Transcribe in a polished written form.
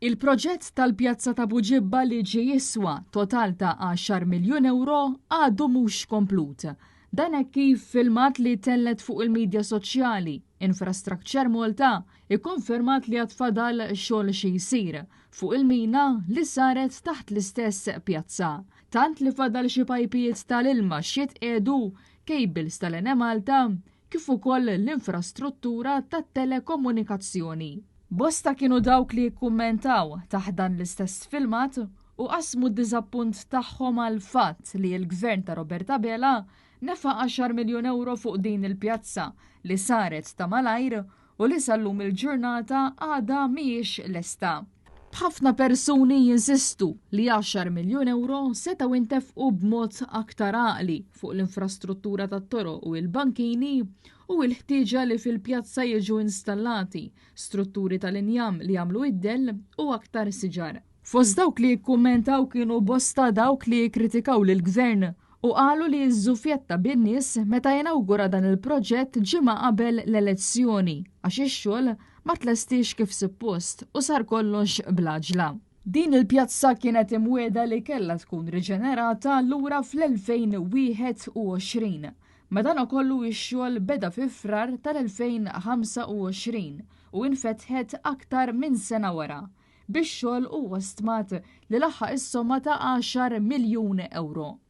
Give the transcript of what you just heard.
Il-proġett tal-Pjazza ta' Buġibba li ġie jiswa total ta' għaxar miljun ewro għadu mhux komplut. Dan hekk kif filmat li tellgħet fuq il-midja soċjali, Infrastructure Malta ikkonfermat li għad fadal xogħol xi jsir fuq il-mina li saret taħt l-istess pjazza. Tant li fadal xi pajpijiet tal-ilma x'jitqiegħdu, cables tal-Enemalta, kif ukoll l-infrastruttura tat-telekomunikazzjoni. Bosta kienu dawk li kkummentaw taħt dan l-istess filmat u qasmu d-diżappunt tagħhom għall-fatt li l-Gvern ta' Robert Abela nefa' għaxar miljun ewro fuq din il-pjazza li saret ta' malajr u li sal-lum il-ġurnata għadha mhijiex lesta. B'ħafna persuni jinsistu li għaxar miljun ewro setgħu intefqu b'mod aktar għaqli fuq l-infrastruttura tat-toroq u l-bankini u l-ħtieġa li fil-pjazza jiġu installati strutturi tal-injam li jagħmlu id-dell u aktar siġar. Fost dawk li kkummentaw kienu bosta dawk li kkritikaw lill-Gvern u qalu li żżufjetta bin-nies meta inawgura dan il-proġett ġimgħa qabel l-elezzjoni għax ix-xogħol ma tlestiex kif suppost u sar kollox bl-għaġla. Din il-pjazza kienet imwiegħda li kellha tkun riġenerata lura fl-2021. Madankollu x-xogħol beda fi Frar tal-2025 u infetħet aktar minn sena wara. Bix-xogħol huwa stmat li laħaq is-somma ta' għaxar miljun ewro.